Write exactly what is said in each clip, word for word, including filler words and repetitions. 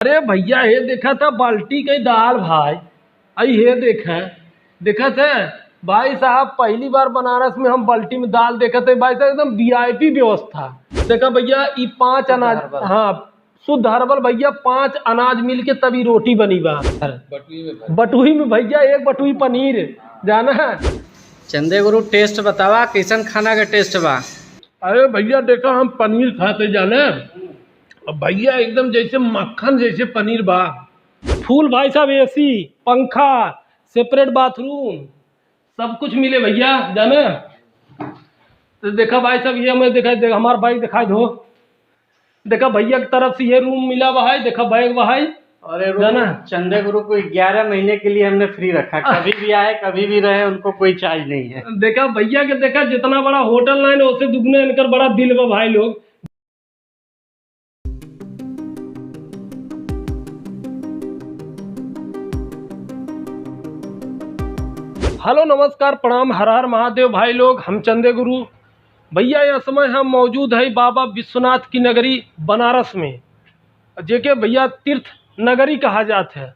अरे भइया, हे देखत ह बाल्टी के दाल भाई, अई हे देखा, देखत ह भाई साहब, पहली बार बनारस में हम बाल्टी में दाल देखत ह भाई साहब, एकदम वी आई पी व्यवस्था। देखा भइया, ई पाँच अनाज, हाँ, शुद्ध हर्बल भइया, पाँच अनाज मिल के तब ई रोटी बनी बा। बटुई में भर। बटुई में भइया एक बटुई पनीर, जाना। चंदे गुरु, टेस्ट बतावा, कैसन खाना का टेस्ट बा? अरे भइया, देखा, हम पनीर खाते जाने, अब भइया एकदम जैसे मक्खन जैसे पनीर बा। फुल भाई साहब, ए सी, पंखा, सेपरेट बाथरूम, सब कुछ मिले भइया, जाने। तो देखा भाई साहब, ये हमें देखा, देख, हमार बाइक दिखाई दो। देखा भइया की तरफ से ये रूम मिला हुआ है, देखा बैग हुआ है। और ये रूम जाना। चंदे गुरु को ग्यारह महीने के लिए हमने फ्री रखा, कभी भी आए, कभी भी रहे, उनको कोई चार्ज नहीं है। देखा भइया के, देखा जितना बड़ा होटल लाइन है, उससे दुगने इनकर बड़ा दिल बा भाई लोग। हेलो, नमस्कार, प्रणाम, हर हर महादेव भाई लोग, हम चंदे गुरु। भइया, यह समय हम मौजूद है बाबा विश्वनाथ की नगरी बनारस में, जेके भइया तीर्थ नगरी कहा जात है।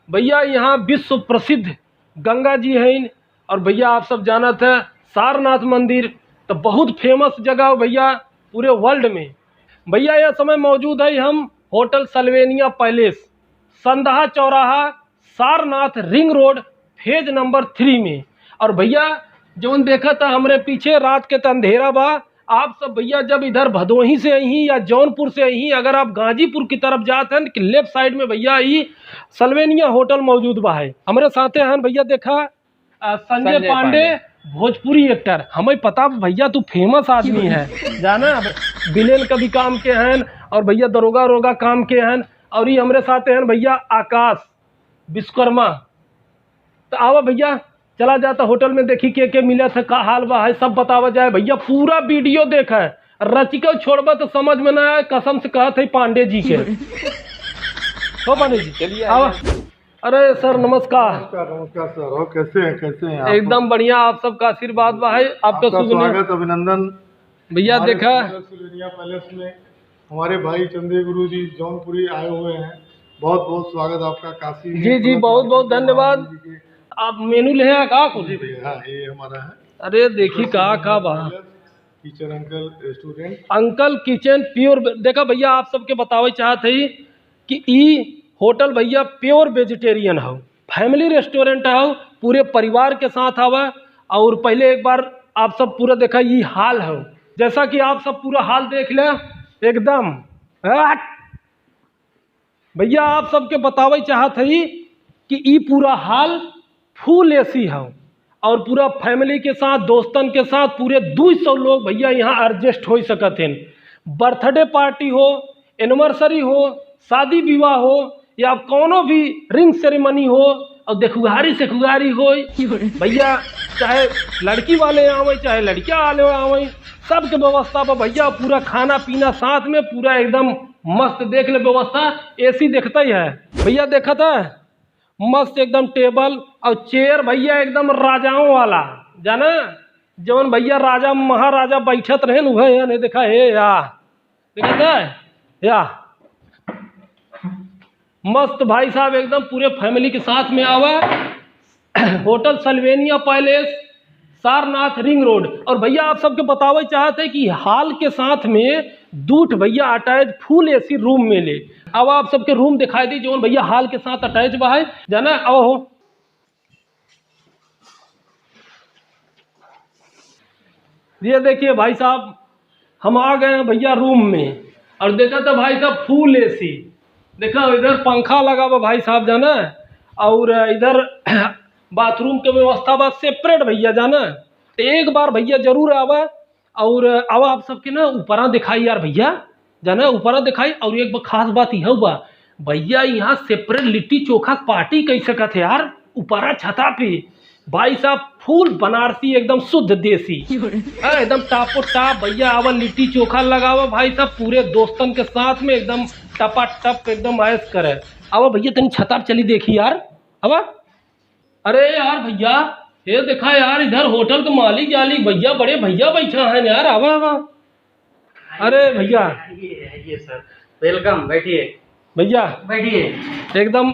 भइया, यहाँ विश्व प्रसिद्ध गंगा जी हैं, और भइया, आप सब जानत है सारनाथ मंदिर तो बहुत फेमस जगह हो भइया पूरे वर्ल्ड में। भइया, यह समय मौजूद है हम होटल सल्वेनिया पैलेस, संदहा चौराहा, Sarnath ring road, phase number three में। और भइया, जौन देखत ह हमरे पीछे, रात के त अंधेरा बा, आप सब भइया जब इधर भदोही से अइहीं या जौनपुर से अइहीं, अगर आप गाजीपुर की तरफ जात हन कि लेफ्ट साइड में भइया ई सल्वेनिया होटल मौजूद बा है। हमरे साथे हन भइया, देखा, आ, संजय संजय पांडे, पांडे। भोजपुरी एक्टर, हमें पता भइया तू फेमस आदमी है, जाना, विलेन का भी काम के हन और भइया दरोगा वरोगा काम के हन। और ये हमरे साथे हन भइया आकाश विश्वकर्मा। तो आवा भइया, चला जाता होटल में, देखी के के मिलत है, का हाल बा है, सब बतावा जाए भइया। पूरा वीडियो देखा है, रचिके छोड़बा तो समझ में ना आए, कसम से कहत है पांडे जी के। हो पांडे जी, चलिए, आवा। आइए। अरे सर, नमस्कार। नमस्कार, नमस्कार सर। और कैसे हैं, कैसे हैं आप? एकदम बढ़िया, आप सबका आशीर्वाद बा है, आपका आपका शुभ नाम। स्वागत, अभिनंदन। भइया, हमारे देखा। सुंदर सिलोनिया पैलेस में हमारे भाई चंदे गुरु जी जौनपुरी आए हुए हैं। बहुत बहुत स्वागत आपका काशी में। जी, जी, बहुत बहुत धन्यवाद। जी के। आप मेनू ले हैं का कुछ? जी भइया, हाँ, ये हमारा है। अरे देखी का, का बा? Kitchen uncle restaurant. Uncle kitchen pure, देखा भइया, आप सबके बतावे चाहत हई कि ई होटल भइया प्योर वेजिटेरियन हौ, फैमिली रेस्टोरेंट हौ, पूरे परिवार के साथ आवा। और पहले एक बार आप सब पूरा देखा, ई हाल हौ, जैसा कि आप सब पूरा हाल देख ले एकदम। हट। भइया, आप सबके बतावे चाहत हई कि ई पूरा हाल फुल ए सी हौ और पूरा फैमिली के साथ, दोस्तन के साथ पूरे दू सौ लोग भइया यहाँ एडजस्ट हो सकत हैं। बर्थडे पार्टी हो, एनिवर्सरी हो, शादी विवाह हो या कौनो भी रिंग सेरेमनी हो और देखुआरी सेखुआरी हो, भइया, चाहे लड़की वाले आवे, चाहे लड़किया वाले आवे, सबके व्यवस्था बा भइया। पूरा खाना पीना साथ में, पूरा एकदम मस्त। देख ले व्यवस्था, ए सी देखता ही है भइया, देखत है मस्त एकदम टेबल और चेयर भइया, एकदम राजाओं वाला, जाना, जवन भइया राजा महाराजा बैठत रहे न, उहे है, नहीं देखा है या, देखत है या, मस्त भाई साहब, एकदम पूरे फैमिली के साथ में आवा। Hotel Salvinia palace, Sarnath ring road. और भइया, आप सबके बतावे चाहत है कि हाल के साथ में दू ठे भइया अटैच फुल ए सी रूम मिले। अब आप सबके रूम दिखाई दी, जौन भइया हाल के साथ अटैच बा है, जाना, आओ हो। ये देखिए भाई साहब, हम आ गए हैं भइया रूम में, और देखा तो भाई साहब फुल ए सी, देखा इधर पंखा लगा बा भाई साहब, जाना, और इधर बाथरूम के व्यवस्था बा सेपरेट भइया, जाना। तो एक बार भइया जरूर आवा, और आवा आप सबके ना ऊपरा दिखाई यार भइया, जाना, ऊपरा दिखाई। और एक बा-, खास बात इहौ बा भइया, यहाँ सेपरेट लिट्टी चोखा पार्टी कई सकत है यार, ऊपरा छता पे। भाई साहब, फुल बनारसी, एकदम शुद्ध देसी। हाँ, एकदम टापो टाप भइया, आवा लिट्टी चोखा लगावा भाई साहब, पूरे दोस्तन के साथ में एकदम टपाटप एकदम ऐश करे। आवा भइया, तनी छता पे चली देखी यार, आवा। अरे यार भइया, ये देखा यार, इधर होटल के मालिक जालिक भइया, बड़े भइया बैठा है यार, आवा, आवा। अरे भइया। आइए, आइए सर, वेलकम, बैठिए। भैया, बैठिए। एकदम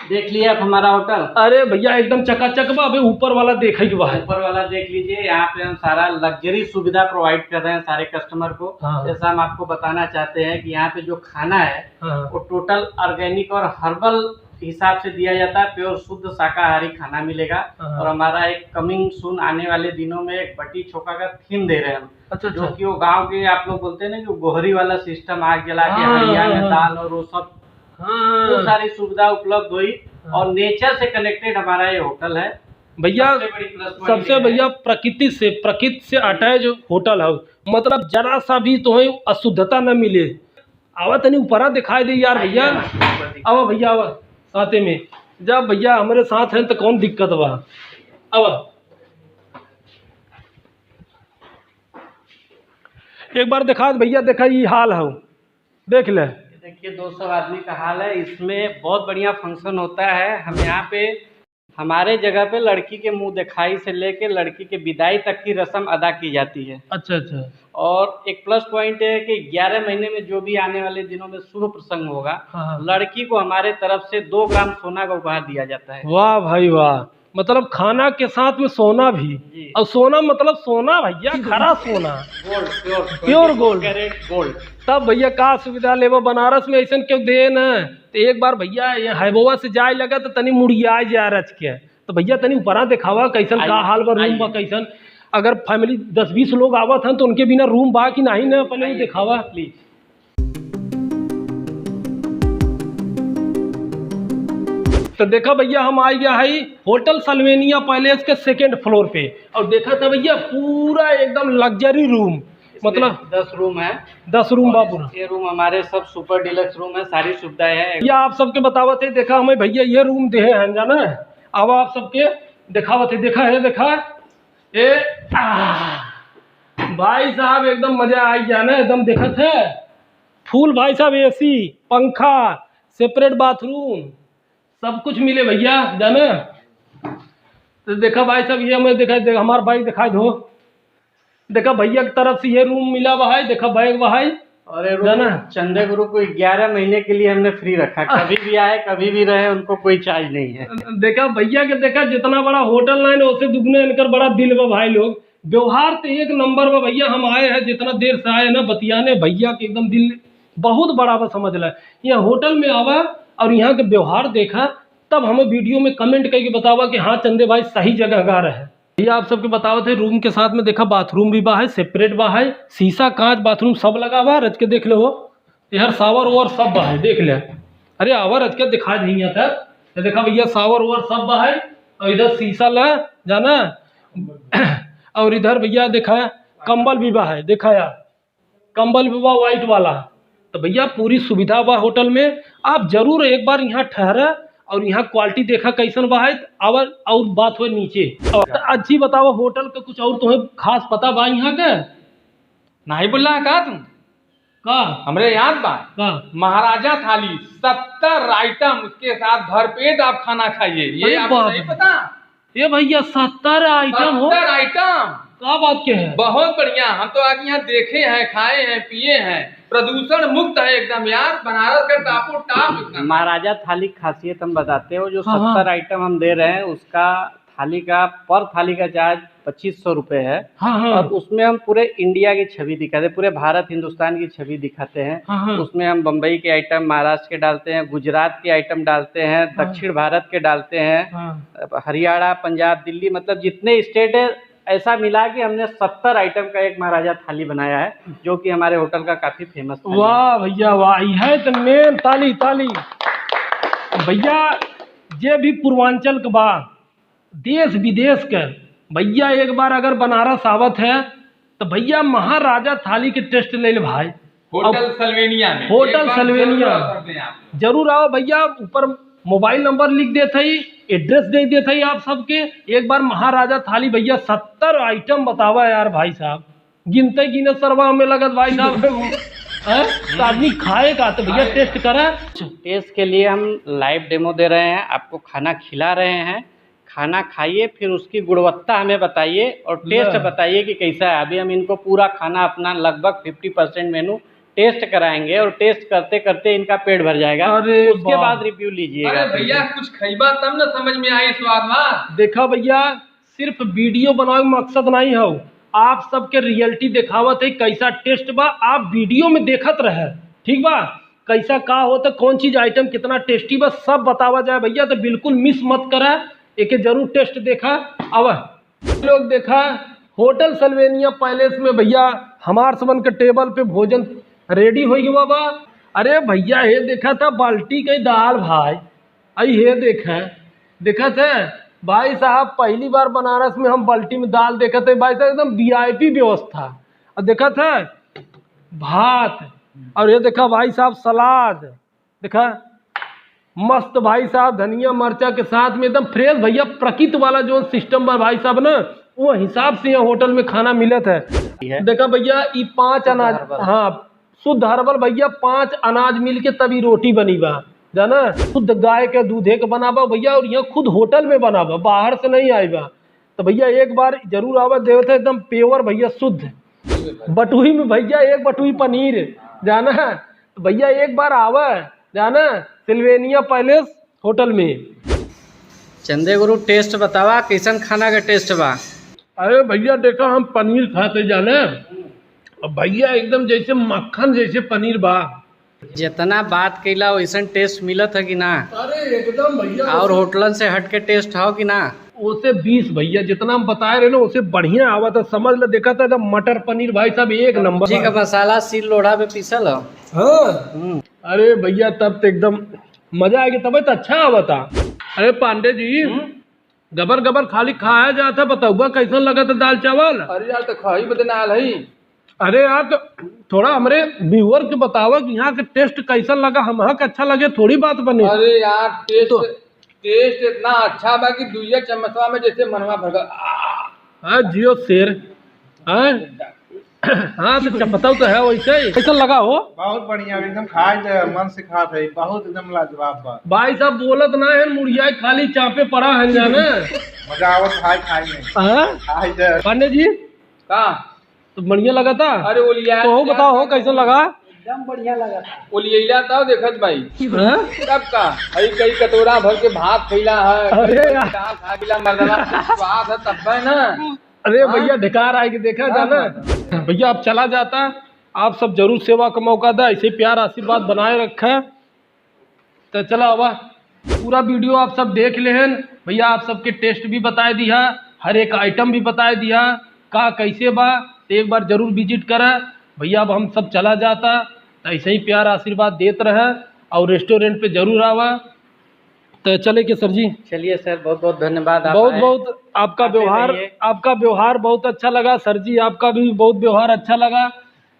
देख लिया आप हमारा होटल? अरे भैया, एकदम चकाचक बा। अबे ऊपर वाला देखे के बा है। ऊपर वाला देख लीजिए, यहाँ पे हम सारा लग्जरी सुविधा प्रोवाइड कर रहे हैं सारे कस्टमर को। हाँ। जैसा हम आपको बताना चाहते हैं कि यहाँ पे जो खाना है, हाँ। वो टोटल ऑर्गेनिक और हर्बल हिसाब से दिया जाता है, प्योर शुद्ध शाकाहारी खाना मिलेगा। हाँ। और हमारा एक कमिंग सून आने वाले दिनों में एक बटी चोखा का थीम दे रहे हैं हम। अच्छा, जो अच्छा। कि वो गांव के आप लोग बोलते हैं ना कि वो गोहरी वाला सिस्टम, आग जला के हाँ, हड़िया हाँ, में हाँ। दाल और वो सब, हाँ। वो सारी सुविधा उपलब्ध हुई। हाँ। और नेचर से कनेक्टेड हमारा ये होटल है। भैया, सबसे बड़ी प्लस पॉइंट सबसे ये है। भैया, प्रकृति से, प्रकृति से अटैच होटल है, मतलब जरा सा भी तुम्हें अशुद्धता न मिले। आवा तनी ऊपरा दिखाई दे यार भैया। आइए ना, ऊपर दिखाई आवा भैया, आवा साथे में। जब भैया हमारे साथ हैं तो कौन दिक्कत बा? आवा। एक बार दिखा दे भैया, देखा ये हाल है, देख ले। देखिए, दो सौ आदमी का हाल है। इसमें बहुत बढ़िया फंक्शन होता है। हम यहाँ पे, हमारे जगह पे लड़की के मुंह दिखाई से लेके लड़की के विदाई तक की रस्म अदा की जाती है। अच्छा, अच्छा। और एक प्लस पॉइंट है कि ग्यारह महीने में जो भी आने वाले दिनों में शुभ प्रसंग होगा, हाँ, हाँ। लड़की को हमारे तरफ से दो ग्राम सोना का उपहार दिया जाता है। वाह भाई वाह, मतलब खाना के साथ में सोना भी। जी। और सोना मतलब सोना भैया, खरा सोना। Gold, pure, pure gold. Carat gold. तब भैया का सुविधा लेबा, बनारस में ऐसन क्यों दे न? तो एक बार भैया ये हैबोवा से जाए लगा तो तनी मुड़िया जाए रच के। तो भैया तनी ऊपरा दिखावा कैसन का आइए, हाल बा, रूम बा आइए। कैसन? अगर फैमिली दस बीस लोग आवत हैं तो उनके बिना रूम बा कि नहीं ना, पहले वो आइए, दिखावा। प्लीज। तो देखा भैया, हम आ गया है होटल सल्वेनिया पैलेस के सेकंड फ्लोर पे। और देखा था भैया, पूरा एकदम लग्जरी रूम, इसमें मतलब दस रूम है। दस रूम और बा ये पूरा। छह रूम हमारे सब सुपर डिलक्स रूम है, सारी सुविधाएं हैं। या आप सबके बतावत है, देखा हमें भैया ये रूम देहे हैं, जाना है? अब आप सबके दिखावत है, देखा है, देखा ए, आह, भाई साहब एकदम मजा आ गया ना, एकदम देखत है फुल भाई साहब, एसी, पंखा, सेपरेट बाथरूम, सब कुछ मिले भैया, जाना। तो देखा भाई साहब, ये हमें देखा, देख, हमार बाइक दिखाई दो। देखा भैया की तरफ से ये रूम मिला हुआ है, देखा बैग हुआ है। और ये रूम जाना। चंदे गुरु को ग्यारह महीने के लिए हमने फ्री रखा, कभी भी आए, कभी भी रहे, उनको कोई चार्ज नहीं है। देखा भैया के, देखा जितना बड़ा होटल लाइन है, उससे दुगने इनकर बड़ा दिल बा भाई लोग। व्यवहार तो एक नंबर बा भैया, हम आए हैं, जितना देर से आए ना बतियाने, भैया के एकदम दिल बहुत बड़ा बा, समझ ला। यहाँ होटल में आवा और यहाँ के व्यवहार देखा, तब हमें वीडियो में कमेंट करके बतावा कि हाँ चंदे भाई सही जगह गा रहे। ये आप सबके बतावत है, रूम के साथ में देखा बाथरूम भी बा है, सेपरेट बा है, शीशा कांच बाथरूम सब लगा बा, रच के देख ले हो। यार शावर ओवर सब बा है, देख ले। अरे आवा रच के दिखा दे यहाँ तक। ये देखा भैया शावर ओवर सब बा है, और इधर शीशा ला जाना, और इधर भैया देखा कंबल भी बा है, देखा यार कंबल भी बा वाइट वाला। तो भैया पूरी सुविधा बा होटल में, आप जरूर एक बार यहाँ ठहरा और यहाँ क्वालिटी देखा कैसन बा है, और, और बात हो नीचे। और अच्छी बतावा होटल का कुछ और तुम्हें खास पता बा यहाँ का? नहीं बोला है का तुम? का? हमरे याद बा। का? महाराजा थाली, सत्तर आइटम, उसके साथ भरपेट आप खाना खाइए। ये अरे आपको बाप नहीं रे। पता? ए भैया, सत्तर आइटम हो? सत्तर आइटम। का बात के है? बहुत बढ़िया, हम तो आज यहाँ देखे हैं, खाए हैं, पिए हैं, प्रदूषण मुक्त है एकदम यार, बनारस का टापो टाप एकदम। महाराजा थाली की खासियत हम बताते हो, जो हाँ, हाँ। सत्तर आइटम हम दे रहे हैं, उसका थाली का, पर थाली का चार्ज पच्चीस सौ रुपये है। हाँ, हाँ। और उसमें हम पूरे इंडिया की छवि दिखाते हैं, पूरे भारत हिंदुस्तान की छवि दिखाते हैं। हाँ, हाँ। उसमें हम बम्बई के आइटम, महाराष्ट्र के डालते हैं, गुजरात के आइटम डालते हैं, हाँ। दक्षिण भारत के डालते हैं, हाँ। हरियाणा, पंजाब, दिल्ली, मतलब जितने स्टेट है, ऐसा मिला के हमने सत्तर आइटम का एक महाराजा थाली बनाया है, जो कि हमारे होटल का काफी फेमस थाली है। वाह भैया वाह, यह तो मेन ताली, ताली। भैया, जे भी पूर्वांचल के बा, देश विदेश के भैया एक बार अगर बनारस आवत है तो भैया महाराजा थाली के टेस्ट ले ले भाई। होटल अब सल्वेनिया में। होटल एक बार सल्वेनिया। जरूर order कर दें आप। जरूर आओ भैया, ऊपर मोबाइल नंबर लिख देत हई, एड्रेस दे देत हई आप सबके। एक बार महाराजा थाली भैया सत्तर आइटम बतावा यार भाई साहब, गिनते गिनत सरवा हमें लगत भाई साहब। हैं? तो आदमी खाएगा तो भैया खाएगा। टेस्ट करा। टेस्ट के लिए हम लाइव डेमो दे रहे हैं, आपको खाना खिला रहे हैं। खाना खाइए, फिर उसकी गुणवत्ता हमें बताइए और टेस्ट बताइए कि कैसा है। अभी हम इनको पूरा खाना अपना लगभग फिफ्टी परसेंट मेनू टेस्ट कराएंगे और टेस्ट करते करते इनका पेट भर जाएगा। अरे उसके बाद रिव्यू लीजिएगा। अरे भैया, कुछ खइबा तब न समझ में आई स्वाद बा। देखा भैया, सिर्फ वीडियो बनावे के मकसद नहीं हौ, आप सबके रियलिटी देखावत है कैसा टेस्ट बा। आप वीडियो में देखत रहे, ठीक बा, कैसा का होता, कौन चीज आइटम कितना टेस्टी बा, सब बतावा जाए भैया। तो बिल्कुल मिस मत करा, एके जरूर टेस्ट देखा। अब लोग देखा, होटल सल्वेनिया पैलेस में भैया हमार सबन के टेबल पे भोजन रेडी होइ गवा बा। अरे भैया, हे देखा था बाल्टी के दाल भाई, आई हे देखा, देखा था भाई साहब, पहली बार बनारस में हम बाल्टी में दाल देखा थे भाई साहब, एकदम वीआईपी व्यवस्था। और देखा था भात, और ये देखा भाई साहब सलाद, देखा, मस्त भाई साहब, धनिया मरचा के साथ में एकदम फ्रेश भैया, प्रकृति वाला जो सिस्टम बा भाई साहब ना, वो हिसाब से यहाँ होटल में खाना मिलत है। ठीक है। देखा भैया, ई पाँच शुद्ध अनाज, हर्बल। हाँ, शुद्ध हर्बल भैया, पाँच अनाज मिल के तभी रोटी बनी बा, जाना, शुद्ध गाय के दूधे के बना बा भैया, और यहाँ खुद होटल में बना बा, बाहर से नहीं आई बा। तो भैया एक बार जरूर आवा, देवत है एकदम प्योर भैया, शुद्ध बटुई में भैया, एक बटुई पनीर, जाना, तो भैया एक बार आवा, जाना, सिल्वेनिया पैलेस होटल में। चंदे गुरु, टेस्ट बतावा, कैसन खाना का टेस्ट बा? अरे भैया, देखा, हम पनीर खाते जाने, अब भैया एकदम जैसे मक्खन जैसे पनीर बा। जितना बात कैला, वैसन टेस्ट मिलत है कि ना? अरे एकदम भैया, और वैसे होटलन से हट के टेस्ट हो कि ना? ओसे बीस भैया, जितना हम बताए रहे ना, ओसे बढ़िया आवत है, समझ ले। देखा था एकदम मटर पनीर भाई साहब, एक नंबर। जी का मसाला सील लोढ़ा पे पीसल हो? हाँ। हम्म। अरे भैया, तब तो एकदम मजा आ गया, तब तो अच्छा आवत था। अरे पांडे जी, हम्म? गबर गबर खाली खाया जात है, बतउबा कैसन लगत है दाल चावल? अरे यार, तो खाई बदे ना आल है। अरे यार, तो थोड़ा हमरे व्यूअर के बतावा कि यहाँ के टेस्ट कैसन लगा, हमहा के अच्छा लगे, थोड़ी बात बने। अरे यार, टेस्ट, तो टेस्ट इतना अच्छा बा कि दुइया चम्मचवा में जैसे मनवा भर गया। हाँ, जियो शेर। हाँ? हाँ, तो चपतौ तो है वैसे ही। कैसन लगा हो? बहुत बढ़िया, एकदम खाए दे, मन से खात है, बहुत एकदम लाजवाब बा। भाई साहब बोलत ना है, मुड़िया खाली चापे पड़ा है जाने। मजा आवत भाई खाए में। हाँ? खाए दे। पांडे जी? का? तो बढ़िया लगा था? अरे वो लिया तो हो, बताओ हो, कैसन लगा? एकदम बढ़िया लगा। वो लिया था, देखत भाई। हाँ? तब का? भाई कई कटोरा भर के भात खैला है, अरे यार। दाल खा गइला मर्दवा, स्वाद है तब है ना। अरे हाँ? भैया, ढिकार आए के देखा हाँ, जाना। हाँ। भैया, आप चला जाता, आप सब जरूर सेवा का मौका दा, ऐसे प्यार आशीर्वाद बनाए रखा। तो चला आवा, पूरा वीडियो आप सब देख लेहन। भैया, आप सबके टेस्ट भी बताए दिया, हर एक आइटम भी बताए दिया, का कैसे बा, तो एक बार जरूर विजिट करा। भैया, अब हम सब चला जाता, तो ऐसे ही प्यार आशीर्वाद देत रहे और रेस्टोरेंट पे जरूर आवा। तो चले के सर जी? चलिए सर, बहुत बहुत धन्यवाद आप बहुत आए। बहुत आपका आते व्यवहार, रहिए। आपका व्यवहार बहुत अच्छा लगा सर जी, आपका भी बहुत व्यवहार अच्छा लगा।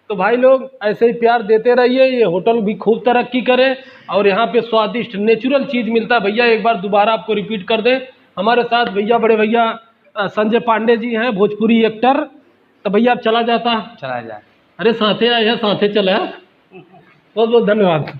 तो भाई लोग, ऐसे ही प्यार देते रहिए, ये होटल भी खूब तरक्की करे और यहाँ पे स्वादिष्ट नेचुरल चीज़ मिलता है। भैया, एक बार दोबारा आपको रिपीट कर दे, हमारे साथ भैया, बड़े भैया, अ, संजय पांडे जी हैं, भोजपुरी एक्टर। तो भैया, आप चला जाता। चला जाए। अरे, साथे आए हैं, साथे चला। बहुत बहुत धन्यवाद।